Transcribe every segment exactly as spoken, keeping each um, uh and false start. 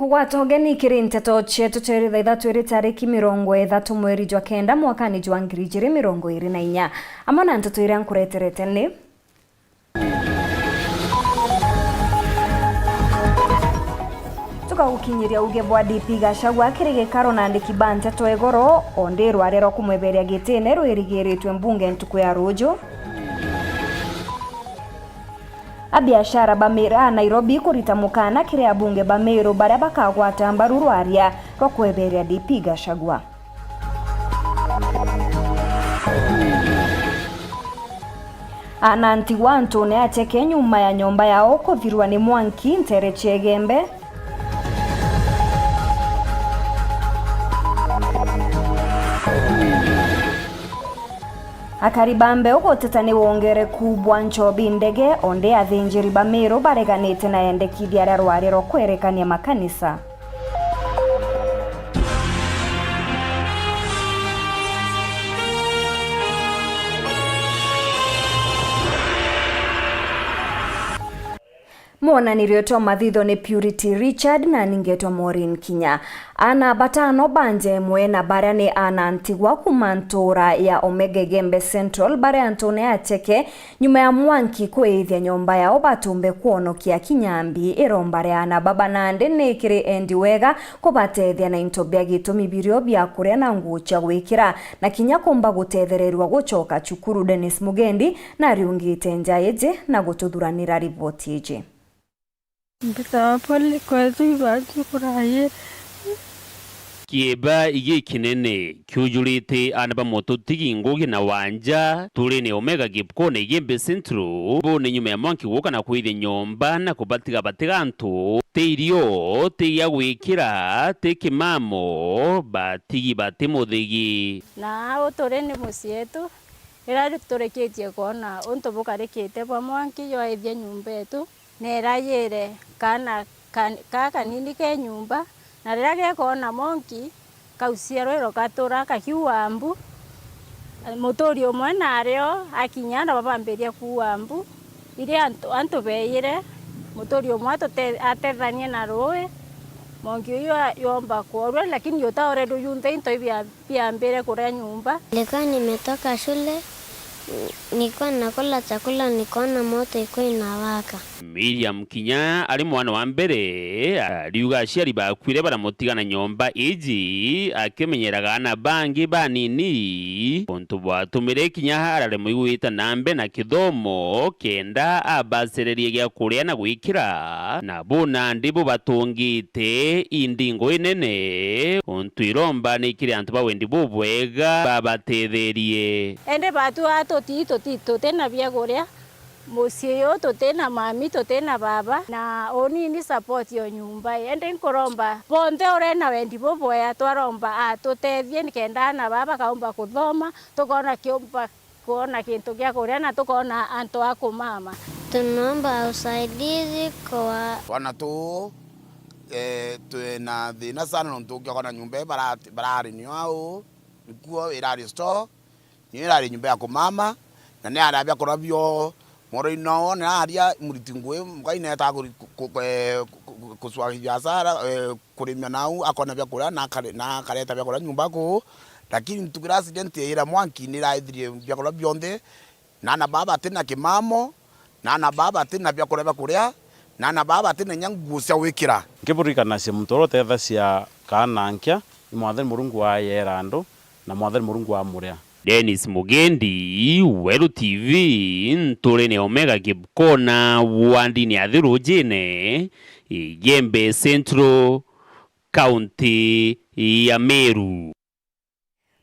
Gwata ugeni kiri nteto cietu twiri thaa ithatu iri tariki mirongo ithatu mweri jwa kenda mwakani jwa ngiri ijiri mirongo iri na inya. Amwe na nteto iria nkureterete ni: Tukagukinyiria uge bwa D P Gachagua kiri gikaro na andiki ba nteto igoro, o ndi rwaria rwa kumweberia gitine rwirigiritwe mbunge ntuku ya ruju. Abiashara ba miraa a Nairobi kurita mukana kiri abunge ba Meru baria bakagwata mbaru rwaria rwa kweberia D P Gachagua. Aana ntigwa ntune a Cheke nyuma ya nyomba yao kuthirwa ni mwanki ntere cia Igembe. Akari ba Mbeu guteta ni wongereku bwa nchobi ndege, o ndi athinjiri ba Meru bareganite na endekithia ria rwaria rwa kwerekania makanisa. Mwonanirio twa mathitho ni Purity Richard na ningetwa Maureen Kinya. Aana batano ba nja imwe na baria ni aana ntigwa kuma ntuura ya Omega Igembe Central bari antune ya Cheke nyuma ya mwanki kwiithia nyomba yao batumbe kwonokia kinya mbi. Iromba ria aana baba nandi ni kiri endi wega kubatethia na into bia gitumi birio bia kuria na nguu cia gwikira, na kinya kumba gutethererua gucoka cukuru. Dennis Mugendi nariungite nja iji na gututhuranira riboti iji. Mbitawa pole kwetu ibati kurayira. Kieba igikinene kiujurite aana ba mututigi Ngugi na Wanja, turi ni Omega Kipkone Igembe Central, bo ni nyuma ya mwanki guka na kwithia nyomba na kubatiga batiga antu, ti irio, ti gia gwikira, ti kimamo, batigi bati muthigi. Na au turi ni mucii etu, riria turikitie kwona untu bukarikite bwa mwanki jwaithia nyomba etu, neerayire kaana ka-, kaa kanini ke nyomba, na riria gekoona mwanki, kaucia rwiro gatura kakiua mbu. Muturi umwe nario akinya na babambiria kuua mbu. Iria antu, antu beeyire, muturi umwe atute-, atethanie na ruui, mwanki uyu a-, yomba kworua, lakini utaore rujunthe into ibia biambire kuria nyomba. Nilikuwa nimetoka shule, nilikuwa nakula chakula, nikaona moto ilikuwa inawaka. Miriam Kinya ari mwana wa mbere, ariuga aciari bakuire baramutiga na nyomba iji, akimenyeraga aana bangi banini, untu bwatumire kinya araremwa igwita na mbere na kithomo, kenda abacererie gia kuria na gwikira, na bo nandi bo batungite indingo inene, untu iromba ni kiri antu ba wendi bubwega babatetherie. Indi batu aa tuti, tuti, tuti na bia kuria, mucii uyu tuti na mami, tuti na baba, na unini support yo nyomba. Indi nkuromba bonthe uria na wendi bubwega, twaromba atutethie nikenda aana baa bakaumba kuthoma, tukona kiumba kwona kintu gia kuria na tukona antu a kumama. Tunaomba usaidizi kwa twana tuu, eh, twina thina sana nontu ukiona nyomba ii bara-, barari nio au, nikuo irari store, nio irari nyomba ya kumama, na ni aria biakuria bio moroino, na aria muriti ngui, mukaineta ku-, ku-, ku-, eh, ku-, ku-, kucua biashara, eh, kurimia nau, akona biakuria na akare-, na akareta biakuria nyomba kuu. Lakini ntuku iria accident yaira mwanki, ni iraithirie biakuria bionthe, na aana baa bati na kimamo, na aana baa bati na biakuria bia kuria, na aana baa bati na inya nguo cia gwikira. Nkiburirikanacia muntu uria utethacia kaana nkia, ni Mwathani Murungu ayera andu, na Mwathani Murungu amuria. Dennis Mugendi, Weru T V, nturi ni Omega Kipkona, wandini ya Thirujine, Igembe Central, kaunti ya Meru.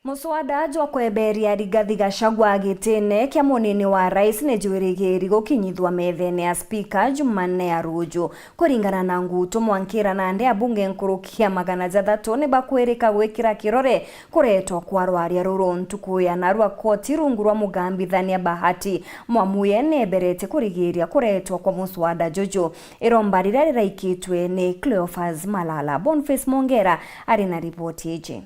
Muswada jwa kweberia Rigathi Gachagua gitine kia munini wa rais ni jwirigiri gukinyithua methene ya spika Jumanne ya ruju. Kuringana na Ngutu Mwankira, nandi abunge nkuruki ya magana jathatu ni bakwirika gwikira kirore kuretwa kwa rwaria ruru ntuku ya narua koti rungu rwa mugambithania Bahati Mwamuye neberete kurigiria kuretwa kwa muswada juju. Iromba riria riraikitwe ni Cleophas Malala. Boniface Mongera ari na riboti iji.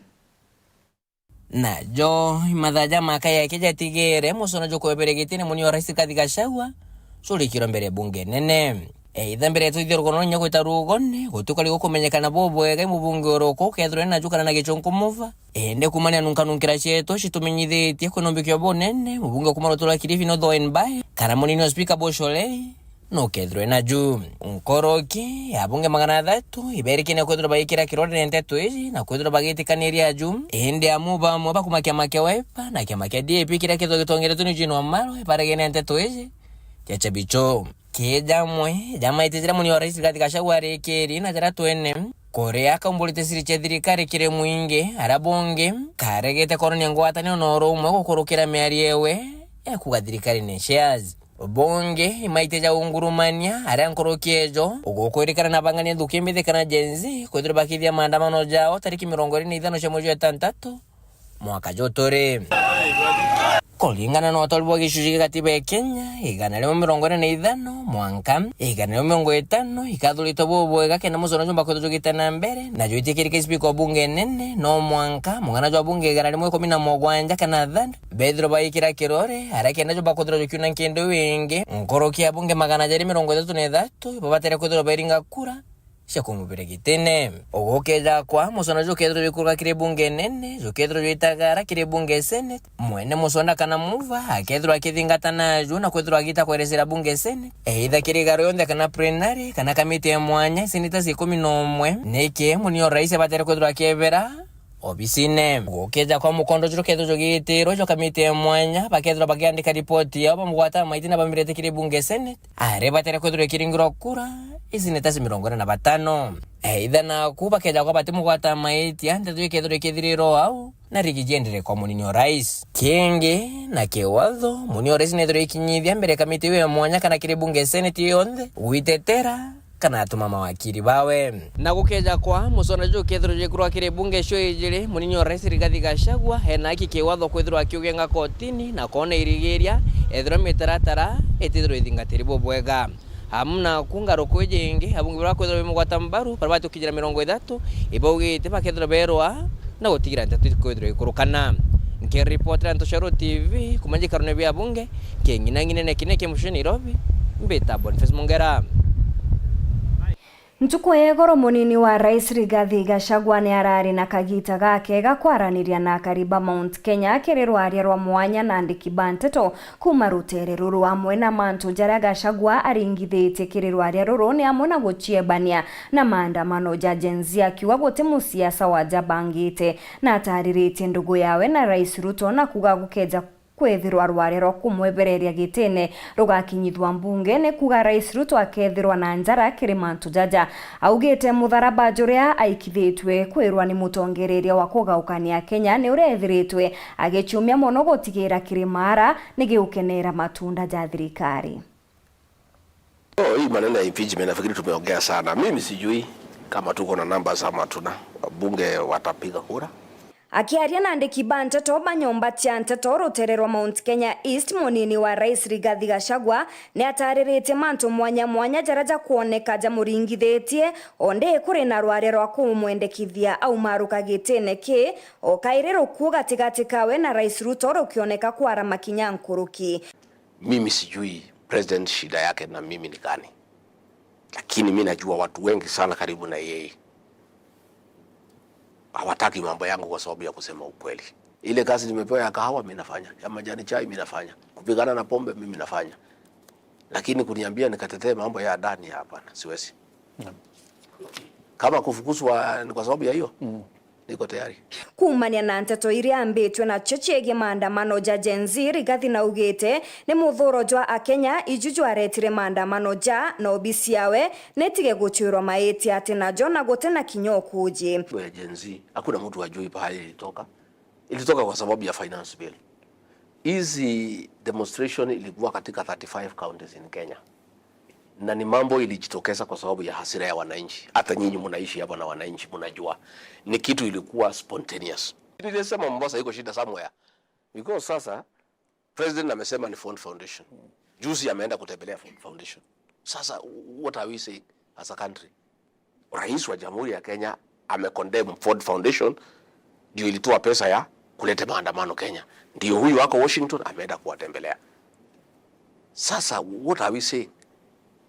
Najo imathaa ja maka yake jatigere, muswada jukweberia gitine munini wa rais Rigathi Gachagua jurikirwe mbere ya bunge nene. Eitha mbere ya twithia rugono nya gwita rugone, gutikori gukumenyekana bubwega i mubunge uruku ukethirwa naju kana na gichunku muva. Indi kumania nunkanunkira cietu citumenyithitie kwina umbikio bunene, mubunge kuma rutura Kilifi North Owen Bae, kana munini wa spika Bosho Lei, nukethirwe naju. Nkoroki ya abunge magana athatu iberikene kwithirwa baikira kirore na nteto iji na kwithirwa bagitikaniria aju, indi amu bamwe bakuma kiama kia Wiper na kiama kia D A P kiria kithwa gitongeretwe ni Eugene Wamalwa ibaregene nteto iji. Kia Chabicho. Kija amwe ja maiti jaria munini wa rais Rigathi Gachagua arikiri na jaria twene, kuria akaumburite siri cia thirikari kiri mwingi, aria bungi karegete koronia ngwataniro na urumwe gukurukira miario ewe ya kuuga thirikari ni shares. Bungi imaiti ja ungurumania aria nkuruki ejo ugukwirikana na bang'ania nthuki mbithi kana Gen Z kwithirwa bakithia maandamano jao tariki mirongo iri na ithano cia mweri jwa itantatu mwaka juturi. Kuringana na utori bwa gicuci gia gatiba ya Kenya, igana rimwe mirongo ina na ithano mwanka igana rimwe mirongo itano ikathuritwe bubwega kenda musono jumba kwithirwa jugite na mbere, na jwitikirike spika wa bunge nene, no mwanka mung'ana jwa bunge igana rimwe ikumi na mugwanja kana third bethirwe baikira kirore, aria kenda jumba kwithirwa jukiuna nkindu wingi, nkuruki ya bunge magana jeri mirongo ithatu na ithatu ibabatere kwithirwa bairinga kura cia kumubira gitine. Ugukeja kwa musono jukethirwa jwikuruka kiri bunge nene, jukethirwa jwitagara kiri bunge senate, mwene musonda kana muva akethirwa akithingata naju na kwithirwa agita kwerecera bunge senate, eitha kiri igaro yonthe kana plenary kana kamiti ya mwanya, senators ikumi na umwe. Niki munio rais abatere kwithirwa akiebera obisine. Gukeja kwa mukondo juru kethirwa jugiitirwe jwa kamiti ya mwanya, bakethirwa bakiandika ripoti yao bamugwata maiti na bamirite kiri bunge senate, ari batere kwithirwa ikiringirwa kura ici ni ta cia mirongo ina na batano. Eitha naku bakeja kwa bati mugwata maitia, nteto ikethirwa ikithirira o au, na rigi jiendere kwa munini o rais. Kingi na kiwatho, munini o rais nethirwa ikinyithia mbere kamiti iu ya mwanya kana kiri bunge senate yonthe gwitetera kana atuma mawakiri bawe. Na gukeja kwa musono juu kethirwa jikurwa kiri bunge cio ijiri, munini o rais Rigathi Gachagua ena haki kiwatho kwithirwa akiugenga kotini na koona irigiria ethirwa mitaratara itithirwa ithingatiri bubwega. Amu naku ngaruku iji ingi, abunge baria bakwithirwa bimugwata mbaru, baria bati gukinyira mirongo ithatu, ibaugite bakethirwa berwa na gutigira nteto ikwithirwa ikurukana. Nkiripotera Ntoshero T V kuma njikarone bia bunge, king'inang'inene kinene kia mucii Nairobi, mbita Boniface Mungera. Ntuku ya igoro, munini wa rais Rigathi Gachagua ni arari na kagita gake ga kwaraniria na akari ba Mount Kenya kiri rwaria rwa mwanya na andiki ba nteto kuma rutere ruru. Amwe na mantu jaria Gachagua aringithitie kiri rwaria ruru ni amwe na guciebania na maandamano ja Gen Z, akiuga guti musiasa waja bangite, na atariritie ndugu yawe na rais Ruto na kuuga gukeja kwithirwa rwaria rwa kumwebereria gitine rugakinyithua mbunge, ni kuuga rais Ruto akethirwa na njara kiri mantu jaja. Augite mutharaba juria aikithitue kwirwa ni mutongereria wa kugaukania Kenya ni uria ethiritwe agiciumia mono gutigira kiri maara ni giukenera matunda ja thirikari. Oh, hii maneno ya impeachment nafikiri tumeongea sana. Mimi sijui kama tuko na numbers ama hatuna. Wabunge watapiga kura. Akiaria na andiki ba nteto ba nyomba cia nteto rutere rwa Mount Kenya East, munini wa rais Rigathi Gachagua ni atariritie mantu mwanya mwanya jaria jakwoneka jamuringithitie, ondi kuri na rwaria rwa kumwendekithia aumaruka gitine ki, o kairi rukuu gatigati kawe na rais Ruto rukioneka kwarama kinya nkuruki. Mimi sijui president shida yake na mimi ni gani, lakini mi najua watu wengi sana karibu na yeye hawataki mambo yangu kwa sababu ya kusema ukweli. Ile kazi nimepewa ya kahawa mi nafanya, ya majani chai mi nafanya, kupigana na pombe mimi nafanya, lakini kuniambia nikatetee mambo ya ndani, hapana, siwezi. Naam. Kama kufukuzwa ni kwa sababu ya hiyo, niko tayari. Kuumania na nteto iria ambitue nacio ciegie maandamano ja Gen Z, Rigathi naugite ni muthuro jwa Akenya iju jwaretire maandamano ja, na obisi yawe nitige gucwirwa maiti ati najo na guti na kinya ukuji. Mambo ya Gen Z, hakuna mtu ajui pahali ilitoka. Ilitoka kwa sababu ya finance bill. Hizi demonstration ilikuwa katika thirty-five counties in Kenya. Na ni mambo ilijitokeza kwa sababu ya hasira ya wananchi. Hata nyinyi mnaishi hapa na wananchi mnajua. Ni kitu ilikuwa spontaneous. Nilisema Mombasa iko shida somewhere. Because sasa president amesema ni Ford Foundation. Juzi ameenda kutembelea Ford Foundation. Sasa what are we saying as a country? Rais wa Jamhuri ya Kenya amecondemn Ford Foundation, ndio ilitoa pesa ya kuleta maandamano Kenya. Ndio huyu ako Washington ameenda kuwatembelea. Sasa what are we saying?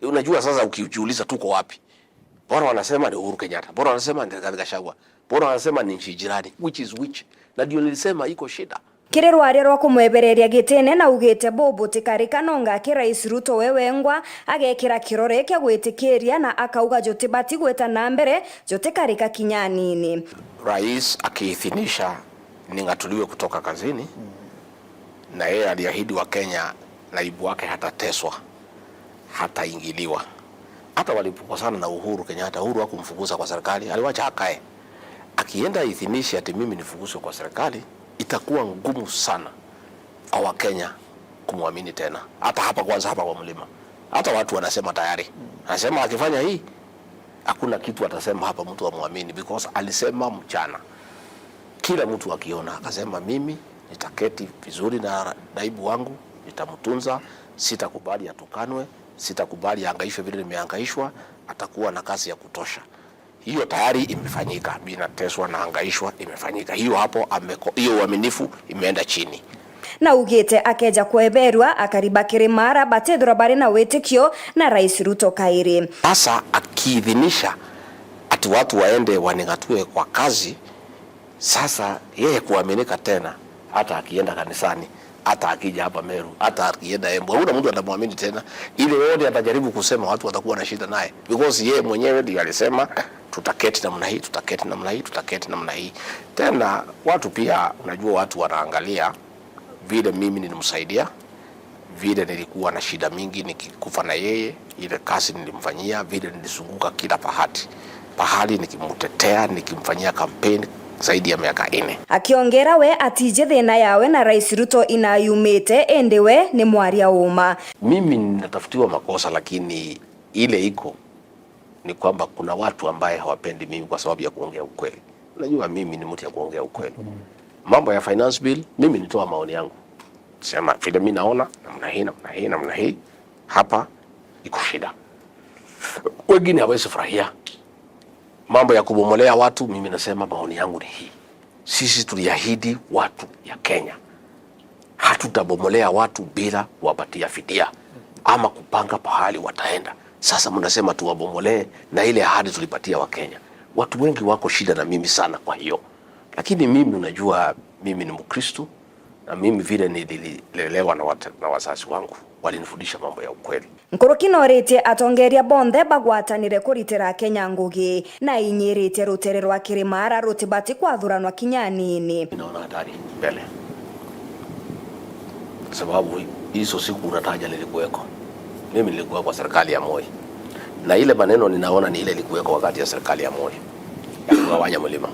Unajua sasa ukijiuliza tuko wapi? Bora wanasema ni Uhuru Kenyatta, bora wanasema ni Rigathi Gachagua, bora wanasema ni nchi jirani, which is which? Na ndio nilisema iko shida. Kiri rwaria rwa kumwebereria gitine, naugite bubu butikarika nonga aki Rais Ruto we wengwa agekira kirore kia gwitikiria na akauga jutibati gwita na mbere, jutikarika kinya anini. Rais akiithinisha ning'atuliwe kutoka kazini, na yeye aliahidi wa Kenya naibu wake hatateswa, hataingiliwa. Hata walipokosana na Uhuru Kenyatta, Uhuru hakumfukuza kwa serikali, aliwacha akae. Akienda aithinishe ati mimi nifukuzwe kwa serikali, itakuwa ngumu sana kwa Wakenya kumwamini tena. Hata hapa kwanza, hapa kwa mlima, hata watu wanasema tayari, anasema akifanya hii, hakuna kitu atasema hapa mtu amwamini, because alisema mchana, kila mtu akiona, akasema, "Mimi nitaketi vizuri na naibu wangu, nitamtunza, sitakubali atukanwe, sitakubali ahangaishwe vile nimehangaishwa, atakuwa na kazi ya kutosha." Hiyo tayari imefanyika, Bi Nateswa na hangaishwa imefanyika. Hiyo hapo ameko-, hiyo uaminifu imeenda chini. Naugite akeja kweberua, akari ba Kirimara batithirwa bari na witikio na Rais Ruto kairi. Sasa akiithinisha ati watu waende waning'atue kwa kazi, sasa yeye kuaminika tena, hata akienda kanisani, hata akija hapa Meru, hata akienda Embu, hakuna mtu atamwamini tena. Ile yote atajaribu kusema, watu watakuwa na shida naye, because yeye mwenyewe ndio alisema, "Tutaketi namna hii, tutaketi namna hii, tutaketi namna hii." Tena watu pia, unajua, watu wanaangalia vile mimi nilimsaidia, vile nilikuwa na shida mingi nikikufa na yeye, ile kazi nilimfanyia, vile nilizunguka kila pahati, pahali nikimtetea, nikimfanyia campaign zaidi ya miaka nne. Akiongera we atiji thina yawe na Rais Ruto inayumite, indi we ni mwaria uma. Mimi ninatafutiwa makosa, lakini ile iko ni kwamba kuna watu ambaye hawapendi mimi kwa sababu ya kuongea ukweli. Unajua, mimi ni mtu ya kuongea ukweli. Mambo ya finance bill, mimi nitoa maoni yangu. Sema vile mimi naona, namna hii, namna hii, namna hii, hapa iko shida. Wengine hawezi furahia. Mambo ya kubomolea watu, mimi nasema maoni yangu ni hii. Sisi tuliahidi watu ya Kenya, hatutabomolea watu bila kuwapatia fidia ama kupanga pahali wataenda. Sasa mnasema tuwabomolee na ile ahadi tulipatia Wakenya. Watu wengi wako shida na mimi sana kwa hiyo. Lakini mimi, unajua, mimi ni Mkristo, na mimi vile nililelewa na wata-, na wazazi wangu, walinifundisha mambo ya ukweli. Nkuruki noritie atongeria bonthe bagwatanire kuritira Kenya ngugi, na ainyiritie rutere rwa Kirimara rutibati kwathuranwa kinya anini. Naona hatari mbele. Kwa sababu hizo siku unataja nilikuweko. Mimi nilikuwa kwa serikali ya Moi. Na ile maneno ninaona ni ile ilikuweko wakati ya serikali ya Moi, ya kugawanya mlima.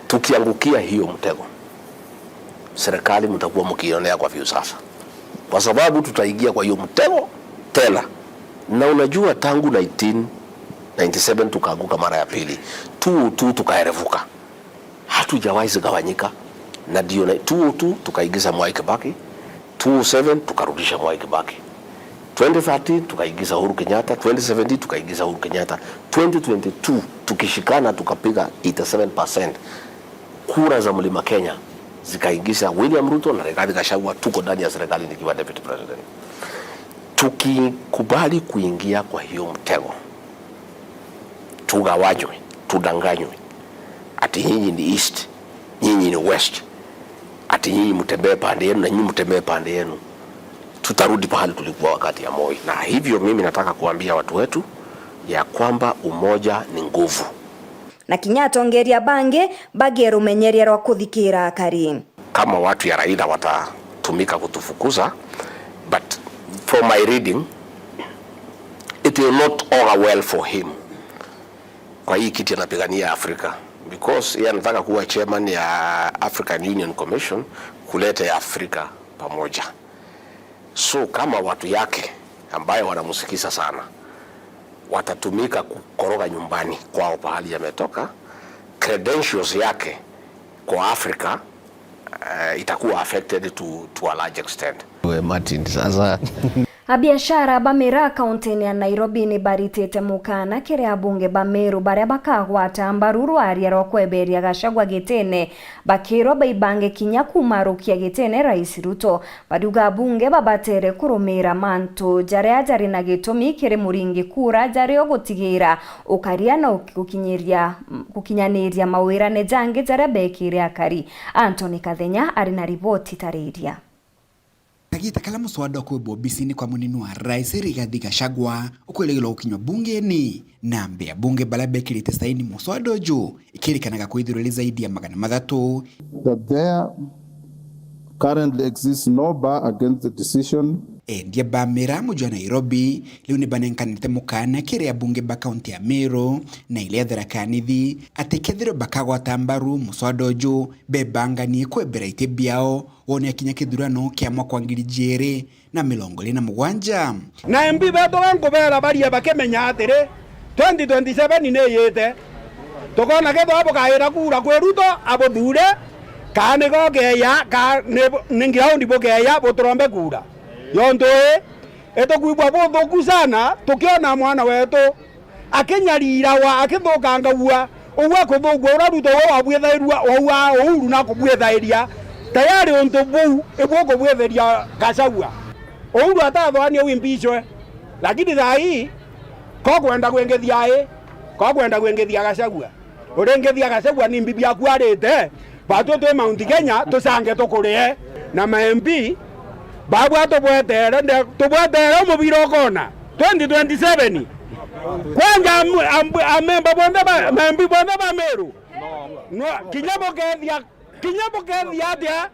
Tukiangukia hiyo mtego, serikali mtakuwa mkionea kwa view sasa. Kwa sababu tutaingia kwa hiyo mtego tena. Na unajua, tangu nineteen ninety-seven tukaanguka mara ya pili, two oh two tukaerevuka. Hatujawahi zigawanyika. Na ndio na two oh two tukaingiza Mwai Kibaki, two oh seven tukarudisha Mwai Kibaki, twenty thirteen tukaingiza Uhuru Kenyatta, twenty seventeen tukaingiza Uhuru Kenyatta, twenty twenty-two tukishikana tukapiga eighty-seven percent. Kura za Mlima Kenya zikaingiza William Ruto na Rigathi Gachagua, tuko ndani ya serikali nikiwa deputy president. Tukikubali kuingia kwa hiyo mtego, tugawanywe, tudanganywe, ati nyinyi ni East, nyinyi ni West, ati nyinyi mtembee pande yenu na nyinyi mtembee pande yenu, tutarudi pahali tulikuwa wakati ya Moi. Na hivyo mimi nataka kuambia watu wetu ya kwamba umoja ni nguvu. Na kinya atongeria bangi bagie rumenyeria rwa kuthikira akari. Kama watu ya Raila watatumika kutufukuza, but from my reading, it will not augur well for him kwa hii kiti anapigania Afrika, because yeye anataka kuwa chairman ya African Union Commission, kuleta ya Afrika pamoja. So kama watu yake ambaye wanamsikiza sana watatumika kukoroga nyumbani kwao pahali yametoka, credentials yake kwa Afrika, eh, itakuwa affected to, to a large extent. We Martin, sasa Abiashara ba miraa kauntine ya Nairobi ni baritite mukana kiri abunge ba Meru baria bakagwata mbaru rwaria rwa kweberia Gachagua gitine, bakirwa baibange kinya kumarukia gitine Rais Ruto. Bariuga abunge babatere kurumira mantu jaria jari na gitumi kiri muringi kura jari o gutigira ukaria na gukinyiria, gukinyaniria mawirane jangi jaria bekire akari. Anthony Kathenya ari na riboti tariria. Kagiita karia muswada ukwibwa obisini kwa munini wa rais Rigathi Gachagua ukwirigirwa gukinywa bungeni, na mbere abunge baria bekirite saini muswada uju ikirikanaga kwithirwa iri zaidi ya magana mathatu. That there currently exists no bar against the decision. Endia ba miraa muji wa Nairobi riu ni banenkanite mukana kiri abunge ba kaunti ya Meru na iria Tharaka Nithi ati kethirwa bakagwata mbaru muswada uju bebanganie kwebera iti biao wone kinya kithurano kia mwaka wa ngiri ijiri na mirongo iri na mugwanja. Na M P betu ba nkubeera barie bakimenya atiri, twenty twenty-seven ni iyite. Tukona kethirwa bukaira kura kwi Ruto abuthure, kaa ni gokeya, kaa ni, ni ground bukeya buturombe kura. Yontu ii, itukwigua buthuku sana tukiona mwana wetu akinyarirawa, akithukangagua, uu akuthukua uria Ruto we wabwithairua, wauaa Uhuru na kubwithairia. Tayari untu buu ibu ukubwithiria Gachagua. Uhuru atathwania wimbicwe, lakini thaa ii ko kwenda gwingithia ii, ko kwenda gwingithia Gachagua. Uringithia Gachagua ni mbibi akuarite, batwi twi Mount Kenya tucange tukurie. Na ma M P babwa tubwetere nde, tubwetere umubira ukona twenty twenty-seven. Kwanja am-, am-, amemba bonthe ba, ma M P bonthe ba Meru. No, kinya bukethia, kinya bukethia atia,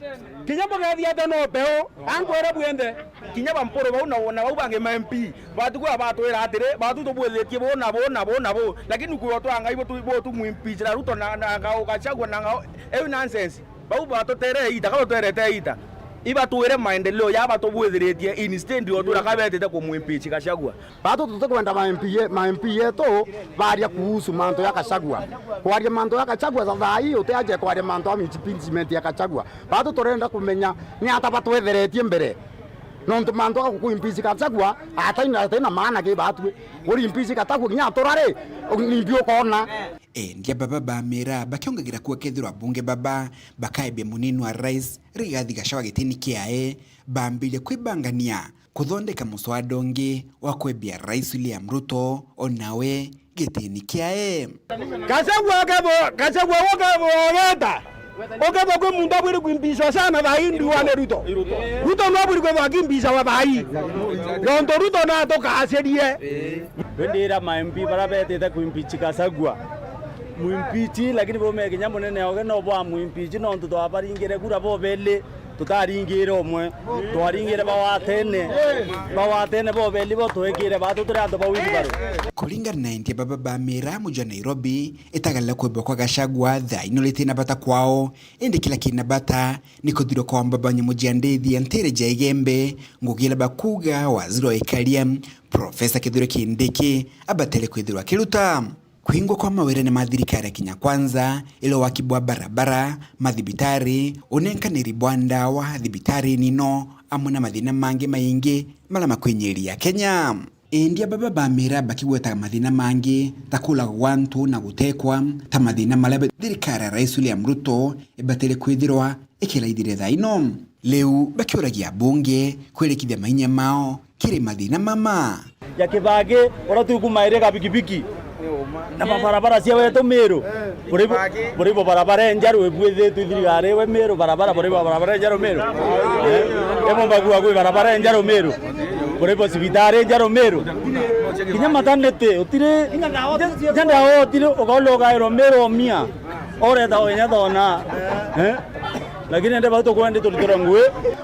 kinya bukethia atia no peu, ankwire bwinthe. Kinya bampuru bau na, na bau bangi ma M P, batuku abatwira atiri, batu tubwithitie buu na buu na buu na buu, lakini kuo twa Ngai butu, butu mwimpeachira Ruto na, na ngao Gachagua na ngao, eu nonsense. Bau batutere ita, ka batwerete ita, ibatwire maendeleo ya batubwithiritie instead o twira ka betite kumwimpeach Gachagua. Batu tutikwenda ma M P ye-, ma M P yetu baria kuhusu mantu ya Gachagua. Kwaria mantu ya Gachagua, thaa ii utiaje kwaria mantu ya impeachment ya Gachagua. Batu turenda kumenya ni ata batwetheretie mbere. Nontu mantu a kuimpeach Gachagua, ataina, ataina maana ki batwi. Uri impeach Gachagua kinya atura ri, nimbi ukona. Endia baba ba miraa bakiongagira kuo kethirwa abunge baba bakaebia munini wa rais Rigathi Gachagua gitini kiae, bambirie kwibangania kuthondeka muswada ungi wa kwebia Rais William Ruto o nawe gitini kiae. Gachagua akethwa, Gachagua ukethwa ogeta, ukethwa kwi muntu abwiri kwimbicwa sana thaa ii ndiuga ni Ruto. Ruto no abwiri kwithwa akimbicawa thaa ii. Nontu Ruto natukacirie. Indi ira ma M P bara betite kwimpeach Gachagua, mwimpeach, lakini baume kinya munene oge no bwa mwimpeach, nontu twabaringire kura bobeli. Tutaringire umwe, twaringire bawatene. Bawatene bobeli bo twekire batu turi antu ba wheelbarrow. Kuringana na endia baba ba miraa muji wa Nairobi, itagarira kwebwa kwa Gachagua thaa ino riti na bata kwao, indi kila kina bata ni kuthirwa kwa mbaba nyumu jia ndithi ya ntere ja Igembe, ngugi iria bakuuga waziri wa ikaria, Professor Kithure Kindiki abatere kwithirwa akiruta. Kwingwa kwa mawirene ma thirikari ya Kenya Kwanza, iri waki bwa barabara, mathibitari, unenkaniri bwa ndawa thibitari nino, amwe na mathina mangi maingi maria makwinyiria Kenya. Endia baba ba miraa bakigwetaga mathina mangi ta kuuragwa gwa antu na gutekwa, ta mathina maria thirikari ya Rais William Ruto ibatire kwithirwa ikiraithire thaa ino. Riu bakiuragia abunge kwirikithia mainya mao kiri mathina mama. Ya Kibaki, uria tukumairika bikibiki na mabarabara cia wetu Miru. Buri bo, buri bo barabara enjeru ibwithitwe thirikari iwe Miru, barabara, buri bo barabara enjeru Miru. Eh? Imo bagua kwi barabara enjeru Miru. Buri bo cibitari enjeru Miru. Kinya mataniti, utiri, jenda utiri, ukaulwa ukairwa Miru omia. Ureta winya thona. Eh? Lakini ende bau tukwenda turitura ngui.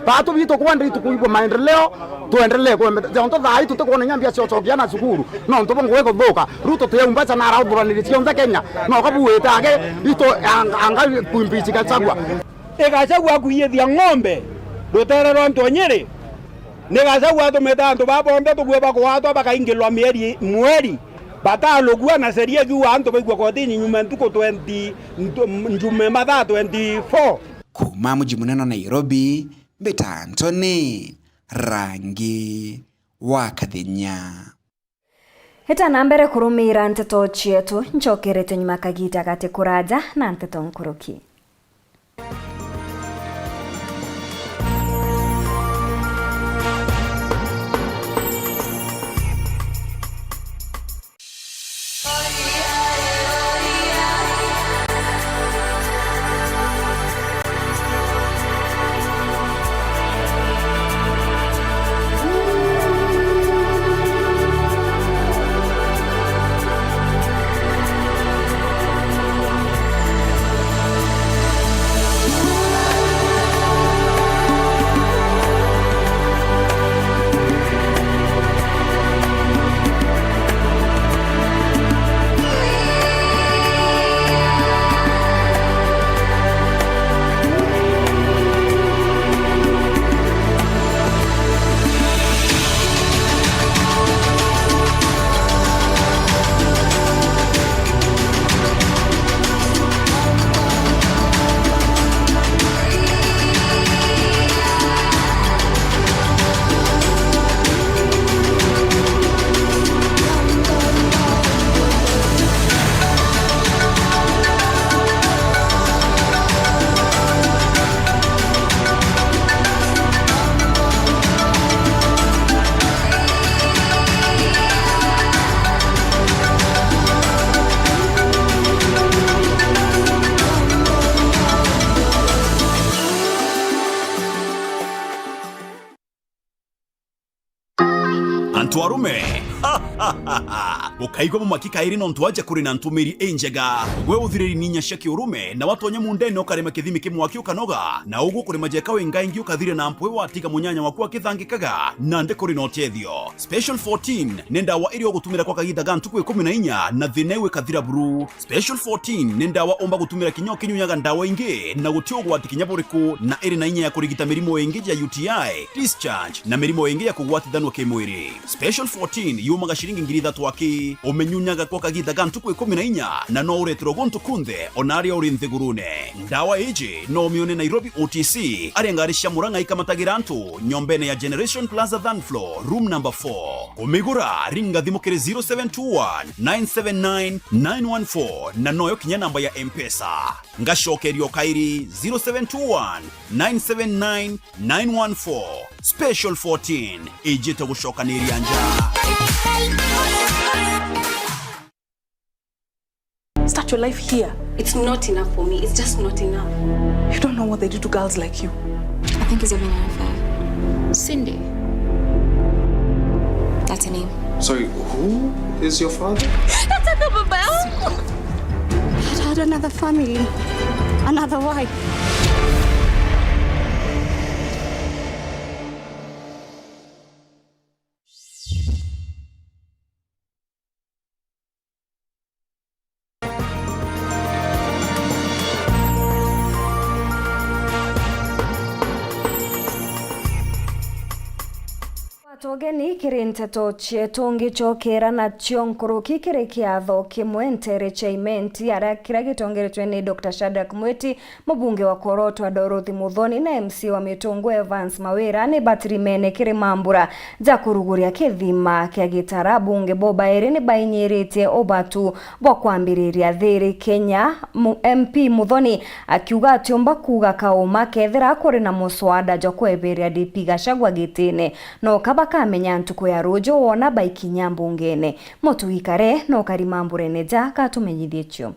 Batu bitu kwenda itukuigua maendeleo, tuendelee kwenda. Jonto thaa ii tutikwona inya mbia cia ucokia ana cukuru. Nontu bo ngui kuthuka. Ruto tuyaumbaca na arauthuraniri cionthe Kenya. No kabuite age, itu ang-, anga kuimpeach Gachagua. E Gachagua kuiyithia ng'ombe rutere rwa Ntonyiri. Ni Gachagua atumite antu baa bonthe tubue bakugwatwa bakaingilwa mieri, mweri, batalugua na sheria ikiuga antu baigua kotini nyuma ntuku twenty, ntu-, njuma mathaa twenty-four. Kuuma muji munene wa Nairobi, mbita Anthony, Rangi wa Kathenya. Ita na mbere kurumira nteto cietu, ncokerete nyuma kagiita gati kuraja na nteto nkuruki. Antu arume, bukaigua mumaki kairi nontu aja kuri na ntumiri injega. Gwe uthiriri ninya cia kiurume, na watonya mundene ukarima kithimi kimwe aki ukanoga, na uguo kurima jeka winga ingi ukathiria na mpwi watiga munyanya waku akithangikaga, nandi kuri na utethio. Special fourteen ni ndawa iria ugutumira kwa kagiita ga ntuku ikumi na inya na thina iu ikathira buru. Special fourteen ni ndawa umba gutumira kinya ukinyunyaga ndawa ingi na guti ugwati kinya buriku, na iri na inya ya kurigita mirimu ingi ja U T I, discharge, na mirimu ingi ya kugwatithanua kimwiri. Special fourteen yumaga ciringi ngiri ithatu aki. Uminyunyaga kwa kagiita ga ntuku ikumi na inya na no ureterwa guntu kunthe ona aria uri nthigurune. Ndawa iji no umione Nairobi O T C, aria ngari cia Murang'a ikamatagira antu nyombene ya Generation Plaza third floor, room number four. Kumigura, ringa thimu kiri zero seven two one, nine seven nine, nine one four, na noyo kinya namba ya M-Pesa. Ngacokeria o kairi, zero seven two one, nine seven nine, nine one four. Special fourteen, ijite gucokaniria nja. Start your life here. It's not enough for me. It's just not enough. You don't know what they do to girls like you. I think he's having an affair. Cindy. That's her name. Sorry, who is your father? Nataka baba yangu. Had another family, another wife. Gwata ugeni kiri nteto cietu, ngicokera nacio nkuruki kiri kiatho kimwe ntere cia Imenti, aria kiria gitongeretwe ni Doctor Shadrack Mwiti, mubunge wa Korotwa Dorothy Muthoni na M C A wa Mitungu Evans Mawira ni batirimene kiri mambura ja kuruguria kithima kia Gitara. Abunge bo bairi ni bainyiritie ubatu bwa kwambiriria thiri Kenya, mu-, M P Muthoni akiuga atiumba kuuga kauma kethira kuri na muswada jwa kweberia D P Gachagua gitine, no ka bakamenya ntuku ya ruju wona baikinya mbungene. Mutugi Kare no kari mamburene ja katumenyithie cio.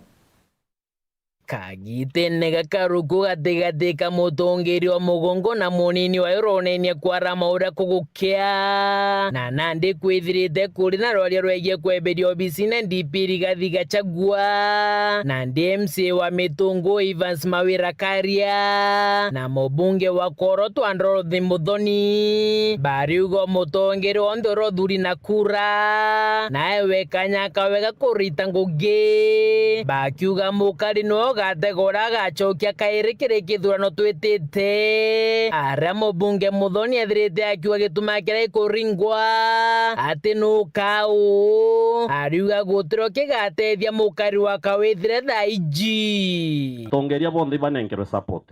Kagitene gakaruku gatigati ka mutongeria o mugongo na munini wayo ronenia kwarama uria kugukia. Na nandi kwithirite kuri na rwaria rwegie kweberia obisine D P Rigathi Gachagua, nandi M C A wa Mitungu Evans Mawira Karia, na mubunge wa Korotwa Dorothy Muthoni. Bariuga mutongeria onthe uria uthuri na kura, nae we kanya kawega kurita ngugi. Bakiuga mukari nwe ugatega uria agacokia kairi kiri kithurano twitite. Aria mubunge Muthoni ethirite akiuga gituma kiria ikuringwa ati nu kau. Ariuga gutirio kigatethia mukari wa kawithire thaa iji. Atongeria bonthe ibanenkerwe support.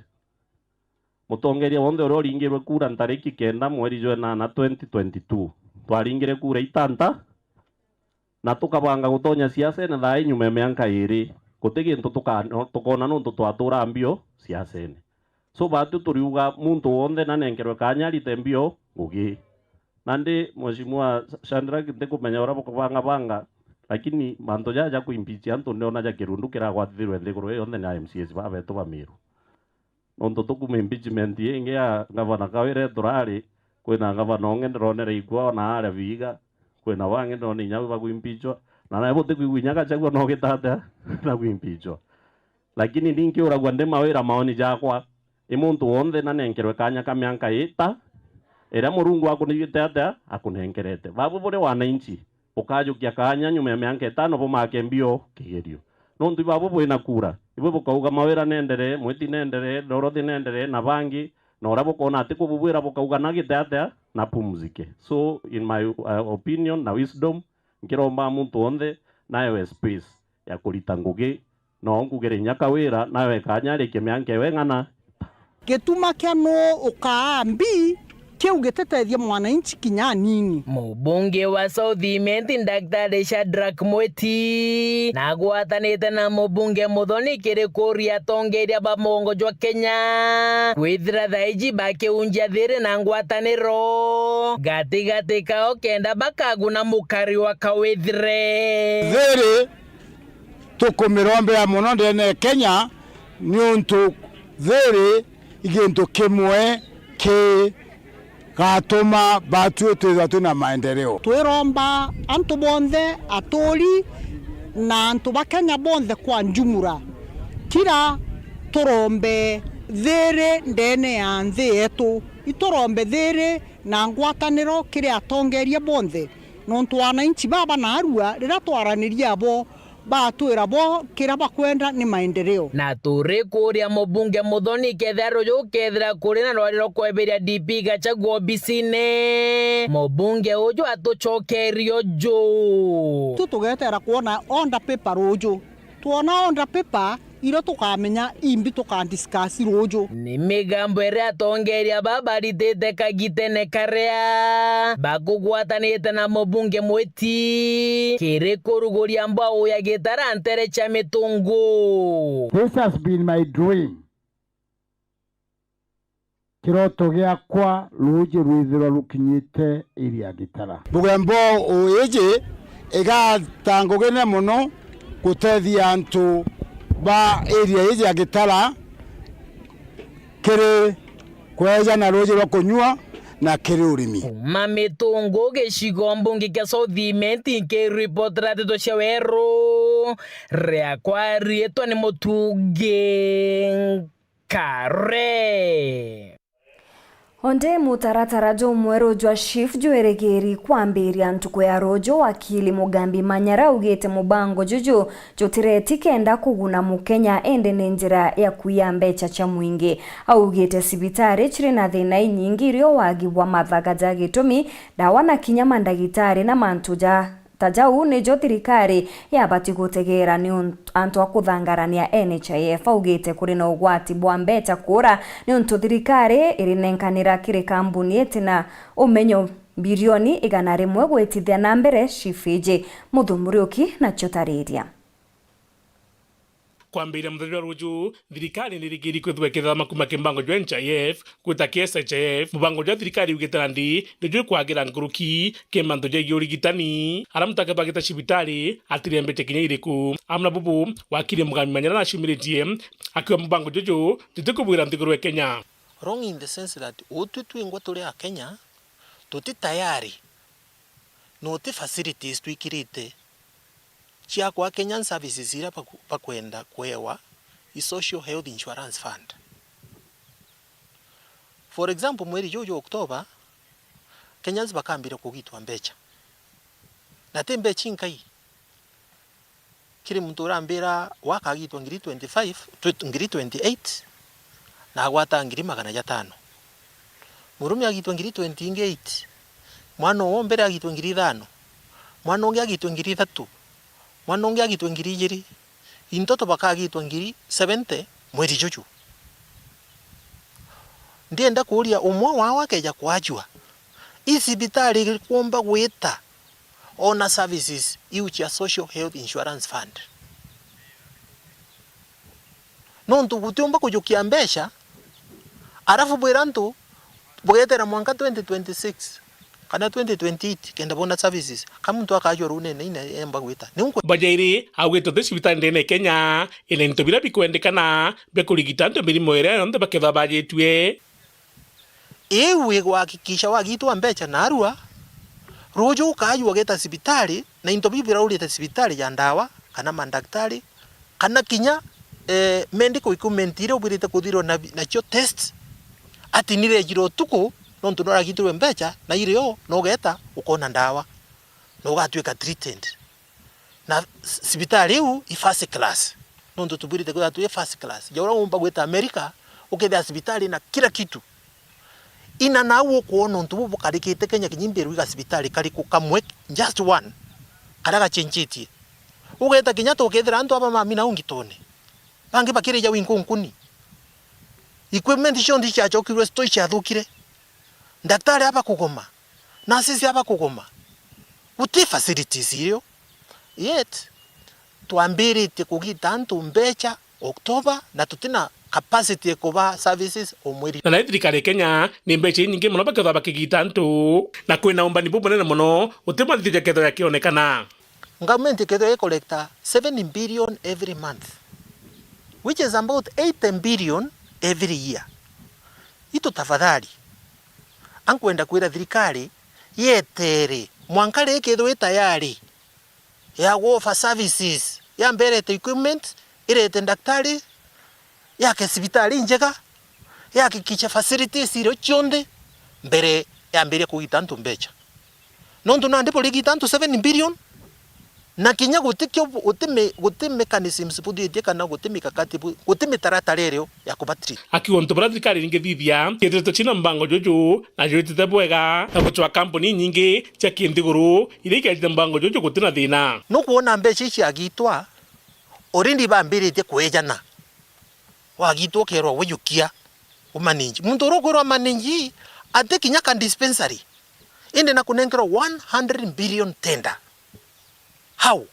Mutongeria wonthe uria uringirwe kura ntariki kenda mweri jwa enana twenty twenty-two, twaringire kura itanta, na tukabanga gutonya siasene thaa ii nyuma ya mianka iiri. Guti gintu tuka-, tukoona nontu twaturaa mbio siasene. So, baatwi turiuga muntu wonthe nanenkerwe kaanya arite mbio ngugi. Nandi, Mheshimiwa Shadrack, ntikumenya uria bukubangabanga, lakini mantu jaja ja kuimpeach antu ndiona ja kirundu kiragwatithirwe nthiguru ii yonthe ni a M C As baa betu ba Meru. Nontu tukuma impeachment ingi ya ngavana Kawira turari, kwina ngavana ungi ndironere ikwa ona aria Vihiga, kwina bangi ndirona inya bakuimpeachwa, na nawe butikwigua inya Gachagua no gita atia na kuimpeachwa. Lakini ni nkiuragua ndi Mawira, maoni jakwa, i muntu wonthe nanenkerwe kaanya ka mianka ita iria Murungu akunigite atia akunenkerete. Babu buri wananchi, ukajukia kaanya nyuma ya mianka itano bumake mbio kigerio. Nontu ibabu bwina kura, ibwe bukauga Mawira nenderee, Mwiti nenderee, Dorothy nenderee, na bangi, na uria bukoona ati kububwira bukauga nagite atia na pumzike. So, in my, uh, opinion na wisdom, nkiromba muntu wonthe naewe space ya kurita ngugi. No nkugire inya Kawira, nawe kaanya arikie mianka ewe ng'ana. Gituma kia nuu ukaa mbi, kiu gititethia mwananchi kinya anini. Mubunge wa South Imenti, Daktari Shadrack Mwiti, nagwatanite na mubunge Muthoni kiri kuria atongeria ba mugongo jwa Kenya kwithira thaiji bakiunjia thiri na ngwataniro gatigati kao kenda bakaguna mukari wa Kawithire. Thiri tukumirombera mono ndene ya Kenya, niuntu thiri i gintu kimwe kigatuma batwi twithwa twina maendeleo. Twiromba antu bonthe, aturi na antu ba Kenya bonthe kwa njumura, kira turombe thiri ndene ya nthi yetu, iturombe thiri na ngwataniro kiri atongeria bonthe, nontu wananchi baba naarua riria twaraniria abo, batwira bo kira bakwenda ni maendeleo. Na turi kuria mubunge Muthoni kethira ruju ukethira kuri na rwari rwa kweberia D P Gachagua obisine, mubunge uju atucokerie uju. Tu tugetera kwona order paper ruju. Twona order paper, irio tukamenya imbi tuka discuss ruju. Ni migambo iria atongeria baba baritite kagitene karia bakugwatanite na mubunge Mwiti kiri kuruguria mbau ya Gitara ntere cia Mitungu. This has been my dream. Kiroto giakwa, ruuji rwithirwa rukinyite area ya Gitara. Bugembo uiji igatangugine mono gutethia antu ba area iji ya Gitara kiri kweja na ruuji rwa kunyua na kiri urimi. Kuma Mitungu, gicigo mbunge kia South Imenti, nkiripotera ndeto cia Weru, riakwa riitwa ni Mutungi Kare. Onde mutaratara jumweru jwa SHIF jwirigiri kwambiria ntuku ya ruju, wakili Mugambi Manyara augite mubango juju jutireti kenda kuguna Mukenya, indi ni njira ya kuiya mbecha cia mwingi. Augite cibitari ciri na thina inyingi irio wagi bwa mathaga ja gitumi, ndawa na kinya mandagitari na mantu ja ta jau nijo thirikari yabati gutegeera ni unt-, antu a kuthangarania N H I F. Augite kuri na ugwati bwa mbecha kuura niuntu thirikari irinenkanira kiri kambuni itina umenyo mbirioni igana rimwe gwitithia na mbere SHIF iji. Muthu Muriuki nacio tariria. Kwambiria muthenya jwa ruju, thirikari ni irigiri kwithirwa ikithama kuma kimbango jwa N H I F gwita ki S H I F. Mubango jwa thirikari yugite nandi niju ikwagira nkuruki ki mantu jegii urigitani. Aria muntu akethagita cibitari atirembetie kinya iriku. Amwe na bubu, wakiri Mugambi Manyara naciumiritie akiuga mubango juju jutikubwira nthiguru ya Kenya. Wrong in the sense that utwi twingwa turi a Kenya tuti tayari na uti facilities twikirite cia kwa Kenyan services iria baku-, bakwenda kwewa i Social Health Insurance Fund. For example, mweri juju jwa October, Kenyans bakambire kugitwa mbecha. Na ti mbecha inkai. Kiri muntu urambira we akagitwa ngiri twenty-five, twe-, ngiri twenty-eight, na agwata ngiri magana jatano. Murume agitwa ngiri twenty-eight, mwana uwe mbere agitwa ngiri ithano, mwana ungi agitwa ngiri ithatu, mwana ungi agitwa ngiri ijiri, intoto bakagitwa ngiri seventy mweri juju. Ndienda kuuria, umwe wao akeja kwajua, Ii cibitari ikuumba gwita ona services iu cia Social Health Insurance Fund. Nontu gutiumba kujukia mbeca, arafu bwira antu bugeetera mwanka twenty twenty-six kana twenty twenty-eight kenda bona services. Ka muntu akajua runene ina emba gwita. Niu nkwe- Bajairi augite uti cibitari ndene ya Kenya ina into biria bikwendekana bia kurigita antu mirimo iria yonthe bakethwa bajitue. Iu igwakikisha wagitwa mbeca narua, ruju ukajua ugeta cibitari, na into biu biraurite cibitari ja ndawa, kana mandaktari, kana kinya, eh, medical equipment iria ubwirite kuthirwa na, nacio test, ati nirejire utuku, nontu nuragitirwe mbeca, na irio, na ugeta, ukona ndawa, na ugatwika treated. Na c-, cibitari iu i first class. Nontu tubwirite kwithirwa twi first class. Ja uria uumba gwita America, ukethira cibitari na kila kitu. Ina nau ukwona untu buu bukarikite Kenya kinya imbiru iga cibitari kariku kamwe, just one, karia gachenjitie. Ugeta kinya tukethira antu aba mamina ungitone. Bangi bakirija winkunkuni. Equipment cionthe iciacokirwe store iciathukire. Ndaktari aba kugoma. Nurses aba kugoma. Guti facilities irio. Yet, twambiritie kugita antu mbeca October, na tutina capacity ya kuba services o mweri. Na nai thirikari ya Kenya ni mbeca inyingi mono bakethwa bakigita antu, na kwina umbani bubunene mono, guti mathithio jakethwa jakionekana. Government ikethwa i collecta seven billion every month, which is about eighty billion every year. Itu tafadhali, ankwenda kwira thirikari yetere, mwanka ri ikethwa i tayari ya gu offer services, yambe irete equipment, irete ndaktari, yake cibitari injega, yahakikishe facilities irio cionthe mbere yambiria kugita antu mbeca. Nontu nandi burigita antu seven billion, na kinya gutikio bu-, guti me-, guti mechanisms buthitie kana guti mikakati bu-, guti mitaratara irio ya kubatri. Akiuga untu buria thirikari iringithithia, ciithiritwe ciina mbango juju, na jwitite bwega, na gucwa kampuni inyingi cia kinthiguru iria igeetite mbango juju gutina thina. Nukwona mbeca ici agitwa, already bambiritie kwijana. Wagitwa ukerwa wijukia, umanage. Muntu uria ukwirwa manage, ati kinya ka dispensary, indi na kunenkerwa one hundred billion tender. How?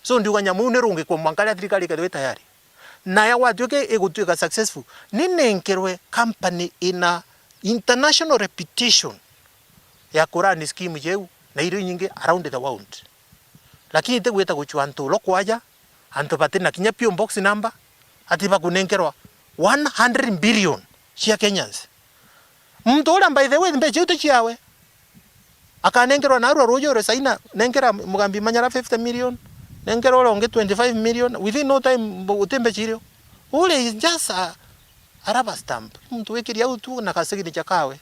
So ndiuga nyamu iu ni rungikwe mwanka riria thirikari ikethirwa i tayari. Na ya gwatuika igutwika successful, ni nenkerwe company ina international reputation ya kurani scheme jeu na irio inyingi around the world. Lakini ti gwita gucua antu ulo kwaja, antu batina kinya P O box number, ati bakunenkerwa one hundred billion cia Kenyans. Muntu uria, by the way, mbeca iu ti ciawe. Akanenkerwa narua ruuju uri China, nenkera Mugambi Manyara fifty million, nenkera uria ungi twenty-five million, within no time mbu-, uti mbeca irio. Uria is just a, a rubber stamp. Muntu wikiria au tu na ka signature kawe.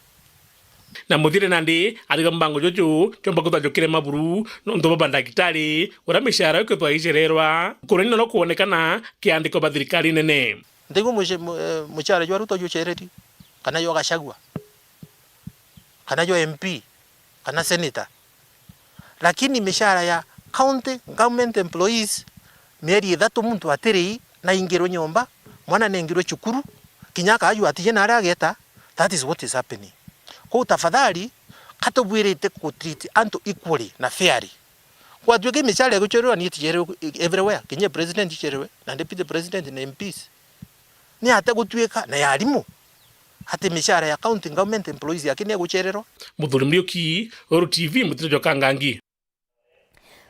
Na muthire nandi ariga mbango juju jomba kwithwa jukire maburu, nontu bwa mandagitari, uria mishara ikwithwa icererwa, kurani na no kwonekana kiandiko ba thirikari nene. Ntigua muce-, mu-, eh, mucara jwa Ruto jucereri, kana jwa Gachagua, kana jwa M P, kana senator. Lakini mishara ya county government employees, mieri ithatu muntu atiri, naingirwe nyomba, mwana nengirwe cukuru, kinya akajua atije naria ageta, that is what is happening. Kou tafadhali, katubwirite ku treat antu equally na fairly. Gwatuika mishara igucererwa ni iticererwe everywhere, kinya president icererwe, na deputy president na M Ps. Ni atia gutuika na ya arimu ati mishara ya county government employees yake ni igucererwa? Muthuri Muriuki, Uru T V, Mutito jwa Kangangi.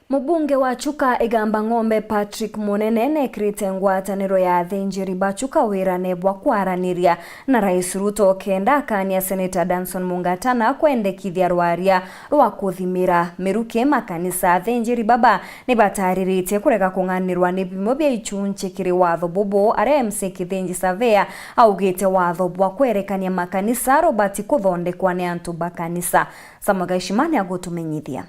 Mubunge wa Chuka Igamba Ng'ombe Patrick Munene nekirite ngwataniro ya athinjiri ba Chuka wirane bwa kwaraniria na Rais Ruto kenda akania Senator Danson Mungatana kwendekithia rwaria rwa kuthimira miruki makanisa. Athinjiri baba nibatariritie kurega kung'anirwa ni bimwe bia ichunchi kiri watho bubu, aria M C Kithinji Surveyor augite watho bwa kwerekania makanisa rubati kuthondekwa ni antu ba kanisa. Samuel Gaishimani agutumenyithia.